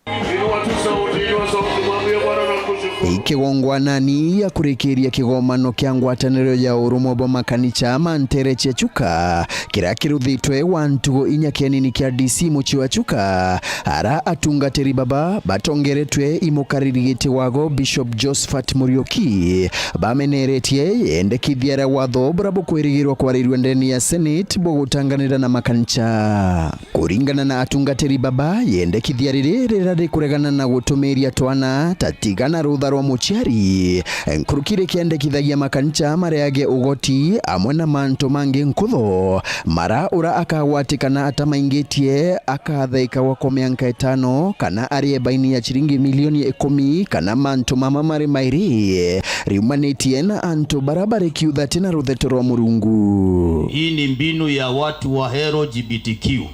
Inua tu sauti, inua sauti, mwambie Bwana nakushukuru. Ikigongwanani ya kurikiria kigomano kia ngwataniro ya urumwe bwa makanicha ma ntere cia Chuka, kiria kiruthitwe wa ntugo inya kienini kia D C mucii wa Chuka, ara atungatiri baba batongeretwe i mukariri giti wago Bishop Josephat Muriuki, bameneretie yendekithia ria watho buria bukwirigirwa kwarirua ndene ya Senate bwa gutanganira na makanicha. Kuringana na atungatiri baba, yendekithia riri riria rikuregana na gutumiria twana ta tiga na rutha rwa muciari, nkuruki rikiendekithagia makanicha maria age ugoti amwe na mantu mangi nkutho, mara ura akagwatikana atamaingitie akathaikagwa kwa mianka itano kana arie baini ya ciringi milioni ikumi kana mantu mama mari mairi riumanitie na antu bara bari kiuthati na rutheto rwa Murungu. Hii ni mbinu ya watu wa L G B T Q.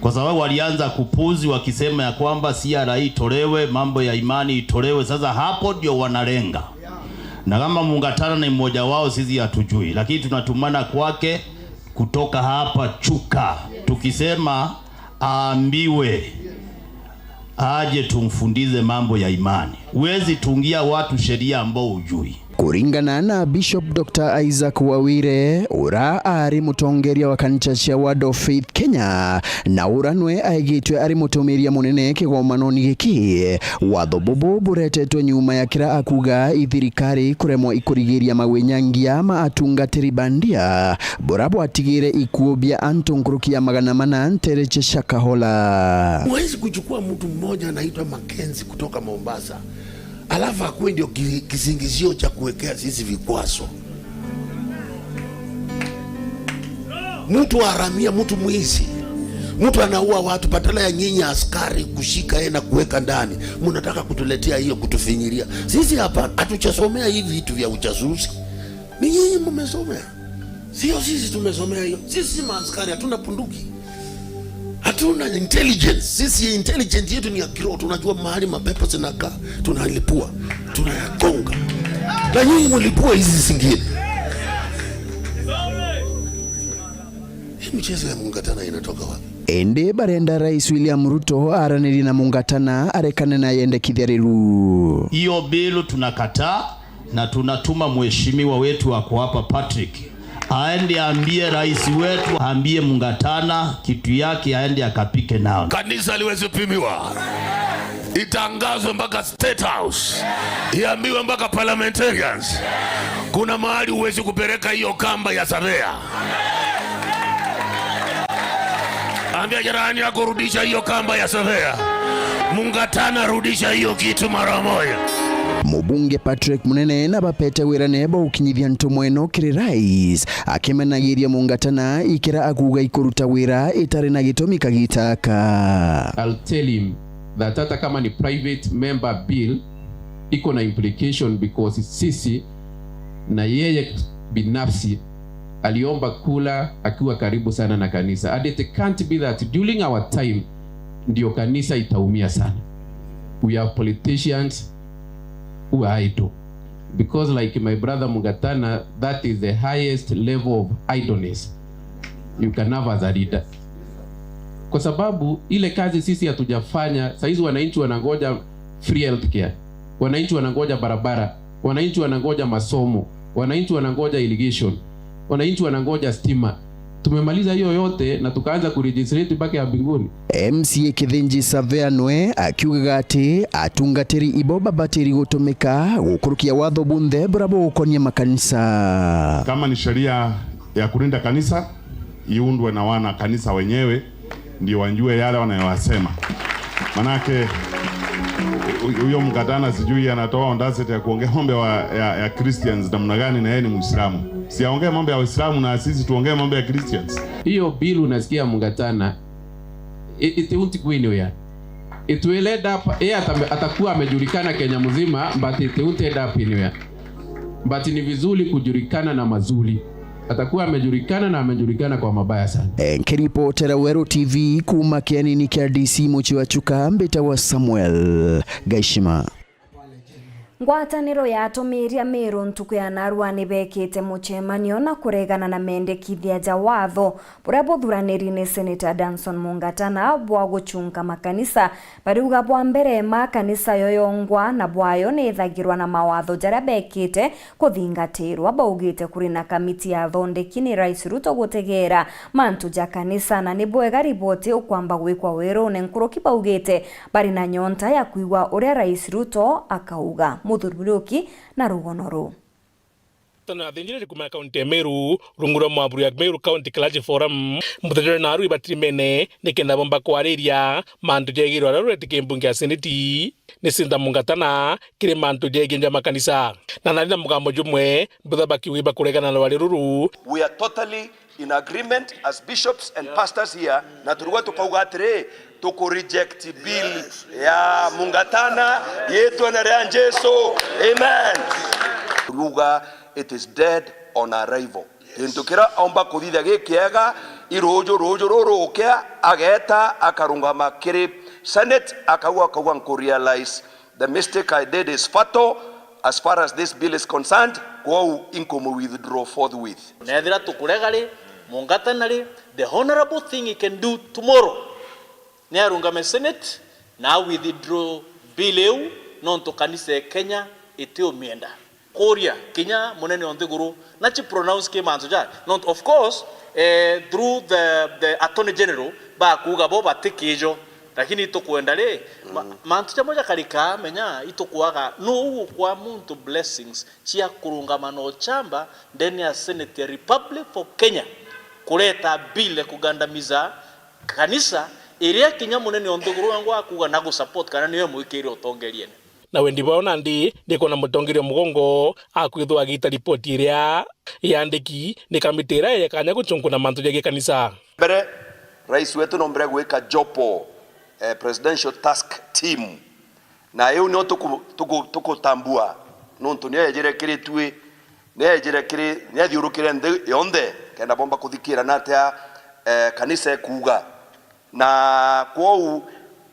Kwa sababu walianza kupuzi wakisema ya kwamba C R I itolewe, mambo ya imani itolewe. Sasa hapo ndio wanalenga. Na kama Mungatana ni mmoja wao, sisi hatujui, lakini tunatumana kwake kutoka hapa Chuka, tukisema aambiwe aje tumfundize mambo ya imani. Huwezi tungia watu sheria ambao hujui. Kuringana na Bishop Doctor Isaac Wawire, ura ari mutongeria wa kanisa cia Word of Faith Kenya, na ura nwe aigitwe ari mutumiria munene kigomanoni giki, watho bubu buretetwe nyuma ya kira akuga i thirikari kuremwa ikurigiria mawinyangia ma atungatiri bandia, bura bwatigire ikuo bia antu nkuruki ya magana mana ntere cia Shakahola. Huwezi kuchukua mtu mmoja anaitwa Mackenzie kutoka Mombasa, alafu akuwe ndio ki-, kisingizio cha kuwekea sisi vikwazo. Mtu wa haramia, mtu mwizi, mtu anaua watu, badala ya nyinyi askari kushika yeye na kuweka ndani, mnataka kutuletea hiyo, kutufinyiria. Sisi hapa hatuchasomea hivi vitu vya uchasusi. Ni nyinyi mmesomea. Sio sisi tumesomea hiyo. Sisi si maaskari, hatuna bunduki. Hatuna intelligence. Sisi intelligence yetu ni ya kiroho. Tunajua mahali mapepo zinakaa, tunalipua, tunayagonga. Na nyinyi mlipua hizi zingine. Hii mchezo ya Mungatana inatoka wapi? Indi barenda Rais William Ruto aranirie na Mungatana arekane na yendekithia riru. Hiyo bill tunakataa. Na tunatuma mheshimiwa wetu ako hapa, Patrick, aende aambie rais wetu, aambie Mungatana kitu yake, aende akapike nao. Kanisa liwezi pimiwa, itangazwe mpaka State House, iambiwe mpaka parliamentarians. Kuna mahali huwezi kupeleka hiyo kamba ya surveyor. Ambia jirani yako, "Rudisha hiyo kamba ya surveyor." Mungatana, rudisha hiyo kitu mara moja. Mubunge Patrick Munene na bapete wirane bwa gukinyithia ntumwa ino kiri rais, akimenagiria Mungatana ikira akuga ikuruta wira itari na gitumi kagita aka. I'll tell him that hata kama ni private member bill, iko na implication because sisi na yeye binafsi aliomba kula akiwa karibu sana na kanisa. And it can't be that during our time ndio kanisa itaumia sana. We have politicians who are idle. Because like my brother Mungatana, that is the highest level of idleness you can have as a leader. Kwa sababu ile kazi sisi hatujafanya, saizi wananchi wanangoja free healthcare. Wananchi wanangoja barabara, wananchi wanangoja masomo, wananchi wanangoja irrigation, wananchi wanangoja stima. Tumemaliza hiyo yote na tukaanza kuregistrate mpaka ya mbinguni. M C A Kithinji Savea nwe akiugaga ati atungatiri ibo babatiri gutumika gukurukia watho bunthe buria bugukonia makanisa. Kama ni sheria ya kulinda kanisa, iundwe na wana kanisa wenyewe, ndio wajue yale wanayowasema. Manake, hu-, huyo Mungatana sijui anatoa audacity ya kuongea mambo ya, ya, ya Christians namna gani, na yeye ni Muislamu. Si aongee mambo ya Waislamu na sisi tuongee mambo ya Christians. Hiyo bill unasikia Mungatana, it, it won't go anywhere. It will end up, yeye atame-, atakuwa amejulikana Kenya mzima, but it won't end up anywhere. But ni vizuri kujulikana na mazuri. Atakuwa amejulikana na amejulikana kwa mabaya sana. Eh, nkiripotera Weru T V kuuma kianini kia D C mucii wa Chuka, mbitagwa Samuel Gaishima. Ngwataniro ya atumiria Meru ntuku ya narua ni bekite mucemanio na kuregana na mendekithia ja watho buria buthuraniri ni Senator Danson Mungatana bwa gucunga makanisa. Bariuga bwa mbere, makanisa yo yongwa na bwayo ni ithagirwa na mawatho jaria bekite kuthingatirwa. Baugite kuri na kamiti ya athondeki ni Rais Ruto gutegeera mantu ja kanisa, na ni bwega riboti ukwamba gwikwa werune. Nkuruki baugite bari na nyonta ya kwigua uria Rais Ruto akauga. Muthuri Muriuki na rugono ruu. Tana athinjire kuma kaunti ya Meru, rungu rwa mwaburi ya Meru County Clergy Forum, muthenya na aru ibatirimene, nikenda bomba kwariria mantu jegirwa aria rureti ki mbunge ya seneti. Ni Sinda Mungatana kiri mantu jegii ja makanisa. Na nari na mugambo jumwe, mbutha bakiuga ibakuregana na rwari ruru. We are totally in agreement as bishops and pastors here, na turigwa tukauga atiri, tuku reject bill ya Mungatana yitwene ria Jesu. Amen. Turiuga it is dead on arrival. Gintu kiria aumba kuthithia gikiega, i ruju, ruju ruru rukia, ageta, akarungama kiri Senate, akauga, akauga, nku realize the mistake I did is fatal as far as this bill is concerned, kwou inkumu withdraw forthwith. Na ethira tukurega ri, Mungatana ri, the honourable thing he can do tomorrow ni arungame Senate na withdraw bill iu, nontu kanisa ya Kenya itiumienda. Kuria kinya munene o nthiguru na chi pronounce ki mantu ja, nontu of course, eh, through the, the Attorney General bakuuga bo batikijo. Lakini itukwenda ri, ma-, mantu jamwe jakarikaa, menya, itukwaga nuu ukwa muntu blessings cia kurungama na uchamba ndene ya Senate ya Republic for Kenya, kureta bill ya kugandamiza kanisa iria kinya munene o nthiguru wengwa akuuga na gusupport kana niwe mwikire utongeriene. Na wendi bwao nandi ni kwona mutongeria mugongo akwithwa agita ripoti iria yandiki ni kamiti iria yekanya guchunkuna mantu jegie kanisa. Mbere, rais wetu nombere gwika jopo, eh, presidential task team. Na iu nio tuku-, tuku-, tukutambua, nontu nio yejire kiri tui, nio yejire kiri, nio yathiurukire nthi yonthe, kenda bomba kuthikira na atia, eh, kanisa ikuuga. Na kwou,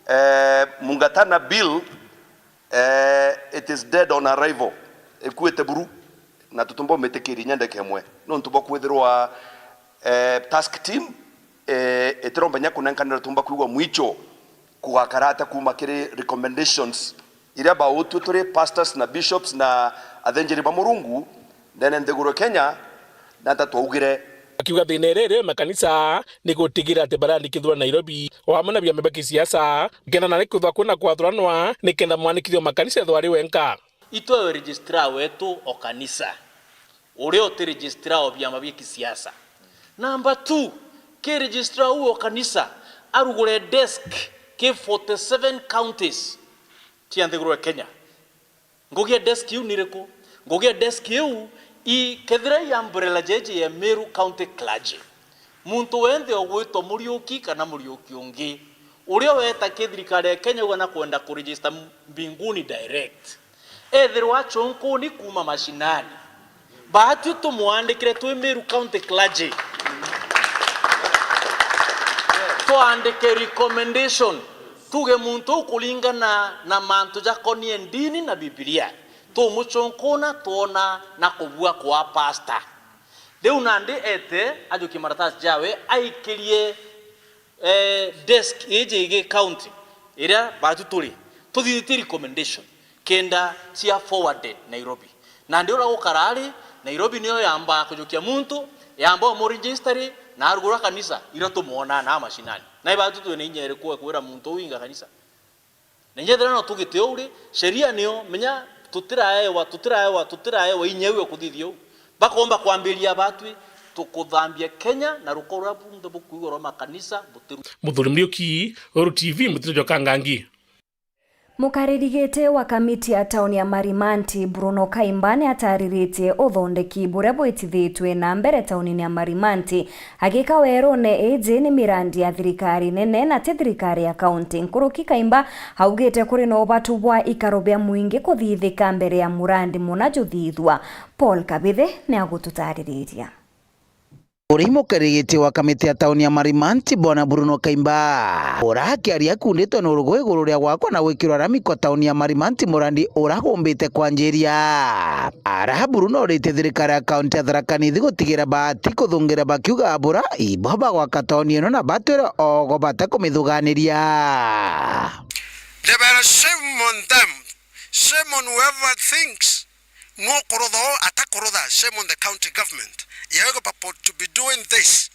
eh, Mungatana bill, eh, it is dead on arrival. Ikuite buru. Na tutumba umitikiria inya ndeka imwe. Nontu bwa kwithirwa, eh, task team, eh, itiromba inya kunenkanira tumba kwigua mwicho kugakara atia kuuma kiri recommendations iria bautue turi pastors na bishops na athinjiri ba Murungu ndene nthiguru Kenya, na ata twaugire. Akiuga thina iria iri makanisa ni gutigira ati barandikithua Nairobi, o amwe na biama bia kisiasa, kenda nari kwithwa kwina kwathuranwa, ni kenda mwanikithio makanisa ethwa ari wenka. Itwe registrar wetu o kanisa, uria uti registrar o biama bia kisiasa. Number two, ki registrar uu o kanisa arugure desk ki forty seven counties cia nthiguru ya Kenya. Ngugi ya desk iu ni iriku? Ngugi ya desk iu i, kethira i umbrella jeje ya Meru County Clergy. Muntu wenthe ugwitwa Muriuki kana Muriuki ungi, uria weta ki thirikari ya Kenya uga na kwenda kuregister Mbinguni direct, ethirwa achunkuni kuuma mashinani, baatwi tumwandikire twi Meru County Clergy, twandike recommendation, tuge muntu uu kuringana na mantu jakonie ndini na Bibilia, tumuchunkuna twona na kubua kwa pastor. Riu nandi ete ajukie maratasi jawe aikirie, eh, desk iji igi county iria baatu turi, tuthithitie recommendation kenda cia forwarded Nairobi. Nandi uria gukara ari, Nairobi niyo yamba kujukia muntu, yamba umuregister na arugura kanisa, iria tumwonaa na mashinani. Na ibaatu twina inya iriku ya kwira muntu uu inga kanisa? Na inya ethira no tugite uu ri, sheria niyo, menya, tutiraewa, tutiraewa, tutiraewa inya iu ya kuthithia uu. Bakomba kwambiria batwi, tukuthambia Kenya na ruko ruria bunthe bukwigua rwa makanisa butiru. Muthuri Muriuki, Uru T V, Mutito jwa Kangangi. Mukariri giti wa kamiti ya tauni ya Marimanti, Bruno Kaimba, ni atariritie uthondeki buria bwitithitwe na mbere taunini ya Marimanti. Agika werune, iji ni mirandi ya thirikari nene na ti thirikari ya kaunti. Nkuruki Kaimba augite kuri na ubatu bwa ikaro bia mwingi kuthithika mbere ya murandi muna juthithwa. Paul Kabithe ni agututaririria. Uria imukirigiti wa kamiti ya tauni ya Marimanti, Bwana Bruno Kaimba, urakiaria akunditwe ni urugo iguru ria gwakwa na gwikirwa rami kwa tauni ya Marimanti, murandi uragumbite kwanjiria. Ara Bruno uritie thirikari ya kaunti ya Tharaka Nithi gutigira baati kuthungira bakiuga bura ibo bagwaka tauni ino na batwire ogo batakumithuganiria. There were shame on them. Shame on whoever thinks nukurutha uu atakurutha. Shame on the county government. You're able to be doing this,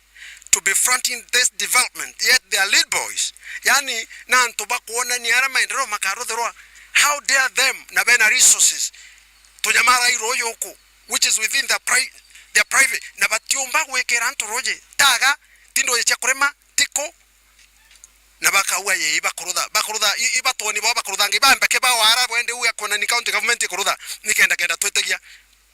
to be fronting this development, yet they are lead boys. Yani, na antu bakwonania ara maendeleo makaruthirwa. How dare them, na bena resources. Tunyamara iruuji uku, which is within their pri-, their private. Na batiumba gwikira antu ruuji. Taga, ti nduuji cia kurima, tiku. Na bakaua ye, ibakurutha, bakurutha, i-, ibatwoni bao bakurutha, ngi bambeke ba wara bwende uya kuona ni county government ikurutha, nikenda kenda twitegia.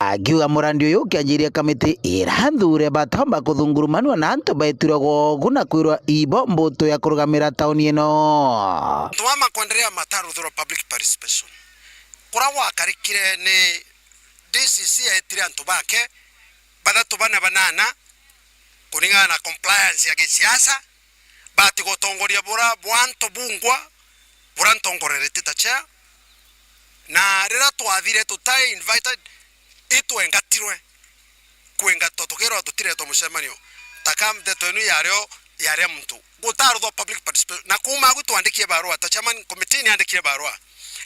Akiuga murandi uyu ukianjiria kamiti ira nthure batomba kuthugurumanua na antu baitwire gogu na kwirwa ibo mbutu ya kurugamira tauni ino. Antu aa makwenderea mataruthirwa public participation. Kura gwakarikire ni D C C aetire antu bake bathatu, bana, banana, kuringana na compliance ya gisiasa, batigwa utongoria bura bwa antu bungwa, bura ntongorerete ta chair. Na riria twathire tutai invited, itwengatirwe kwingatwa, tukirwa tutiretwa mucemanio. Ta ka ndeto inu yario, yaria muntu. Gutaruthwa public participation. Na kuuma agu twandikie barua, ta chairman committee niandikire barua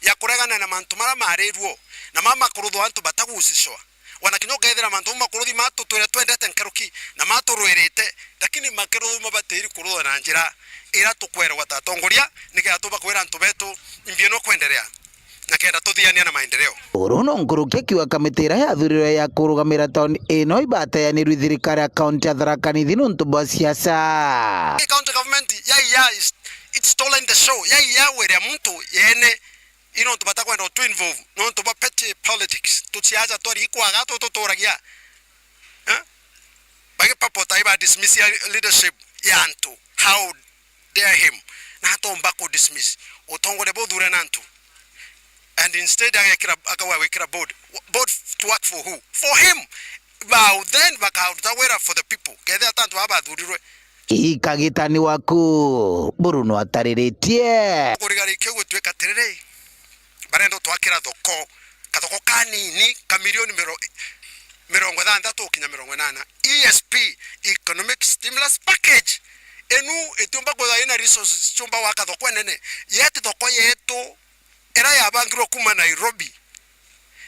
ya kuregana na mantu maria marirwo, na mama kuruthwa antu batagucicwa. Wana kinya ukethira mantu mau makuruthi matutwire twendete nkaruki na maturwirite, lakini makuruthi mabatiri kuruthwa na njira ira tukwerwa ta atongoria, nikenda tubakwira antu betu imbi ino kwenderea, na kenda tuthiania na maendeleo. Uru no nkuruki akiuga kamiti iria yathurirwe ya kurugamira tauni ino ibateanirwe thirikari ya kaunti ya Tharaka Nithi nontu bwa siasa. County government yaiya is, it's stolen the show. Yaiya wira muntu yene. Ino ntu batakwenda utu involve, nontu bwa petty politics. Tusiasa twari ikwaga tu tuturagia. Eh? Bagipapota iba dismiss ya leadership ya antu. How dare him? Na atomba ku dismiss utongoria buthure na antu. And instead agekira, akawa gwikira board. Board to work for who? For him. Bao then bakaruta wira for the people. Kethira ta antu aba bathurirwe. Ikagitani waku, Bruno atariritie. Kurigari kiu gutwika atiriri, barenda utwakira thoko, kathoko kanini, ka milioni miro-, mirongo ithanthatu gukinya mirongo inana. E S P, Economic Stimulus Package. Inu itiumba kwithirwa ina resources ciumba gwaka thoko inene. Yet thoko yetu, iria yabangirwe kuuma Nairobi,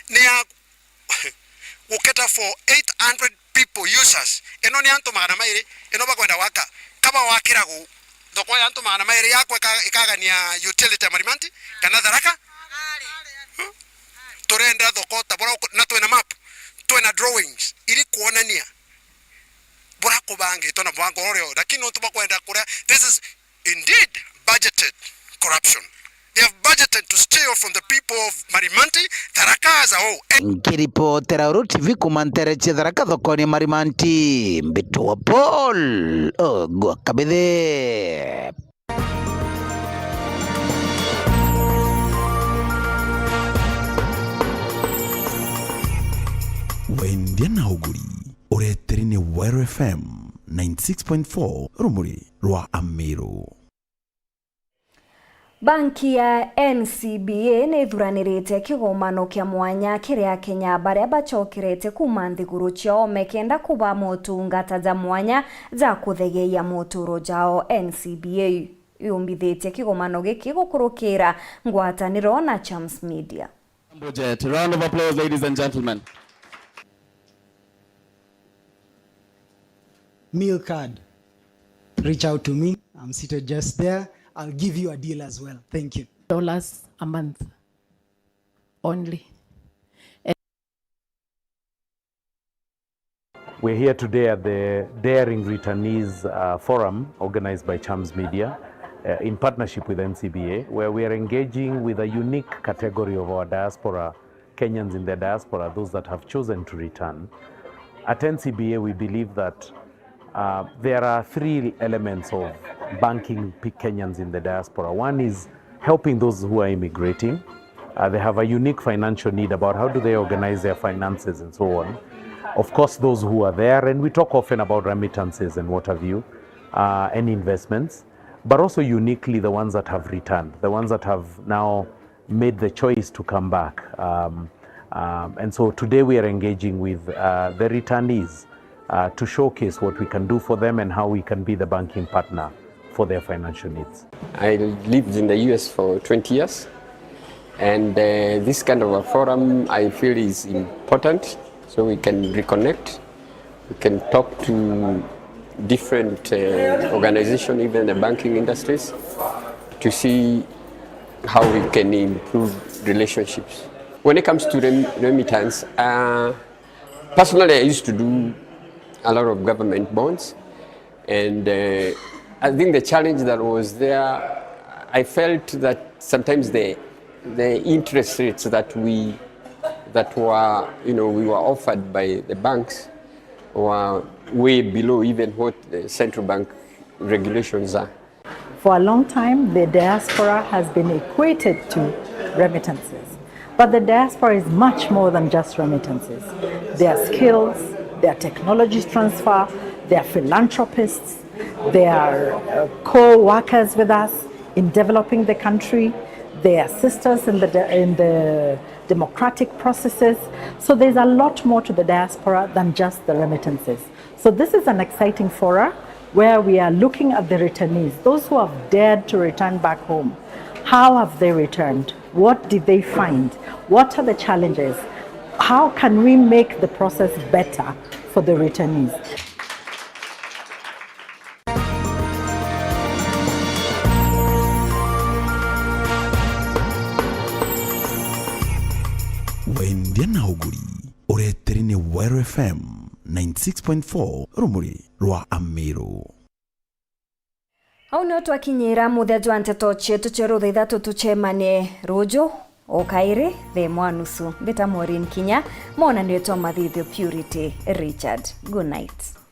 ni ya gu cater for eight hundred people, users. Ino ni antu magana mairi, ino bakwenda gwaka. Kaba wakira gu, thoko ya antu magana mairi yakwa ika-, ikagania utility ya Marimanti, kana Tharaka? Hmm? Turenda thoko ta bura uko-, na twina map, twina drawings, iri kuonania bura kubangitwe na mubango uria uri. Lakini nontu bakwenda kuria, this is indeed budgeted corruption. They have budgeted to steal from the people of Marimanti, Tharaka as a whole. Nkiripotera Uru T V kuuma ntere cia Tharaka thokoni Marimanti, mbitwa Paul Ogwa Kabithe. Wendia na uguri, ureteri ni Weru F M ninety six point four, rumuri rwa Amiru. Banki ya N C B A ni ithuranirite kigomano kia mwanya kiri Akenya baria bacokerete kuuma nthiguru ciao mekenda kuba motungata ja mwanya ja kuthegeia moturo jao. N C B A yumbithitie kigomano giki gukurukira ngwataniro na Chams Media. Budget. Round of applause, ladies and gentlemen. Meal card. Reach out to me. I'm seated just there. I'll give you a deal as well. Thank you. Dollars a month only. We're here today at the Daring Returnees, uh, Forum organized by Chams Media, uh, in partnership with N C B A, where we are engaging with a unique category of our diaspora, Kenyans in the diaspora, those that have chosen to return. At N C B A, we believe that, uh, there are three elements of banking P-, Kenyans in the diaspora. One is helping those who are immigrating. Uh, they have a unique financial need about how do they organize their finances and so on. Of course, those who are there, and we talk often about remittances and what have you, uh, and investments, but also uniquely the ones that have returned, the ones that have now made the choice to come back. Um, um, and so today we are engaging with, uh, the returnees, uh, to showcase what we can do for them and how we can be the banking partner for their financial needs. I lived in the U S for twenty years, and, uh, this kind of a forum I feel is important, so we can reconnect, we can talk to different, uh, organizations, even the banking industries, to see how we can improve relationships. When it comes to rem-, remittance, uh, personally, I used to do a lot of government bonds, and, uh, I think the challenge that was there, I felt that sometimes the, the interest rates that we, that were, you know, we were offered by the banks were way below even what the central bank regulations are. For a long time, the diaspora has been equated to remittances. But the diaspora is much more than just remittances. They are skills, they are technology transfer, they are philanthropists, they are, uh, co-workers with us in developing the country, they assist us in the de-, in the democratic processes. So there's a lot more to the diaspora than just the remittances. So this is an exciting fora where we are looking at the returnees, those who have dared to return back home. How have they returned? What did they find? What are the challenges? How can we make the process better for the returnees? Wendia na uguri, ureteri ni Weru F M ninety six point four, rumuri rwa Amiru. Au nio twakinyira muthia jwa nteto cietu cia rutha ithatu. Tucemanie ruju o kairi thaa imwe na nusu. Mbita Maureen Kinya, monanio twa mathithio Purity Richard. Good night.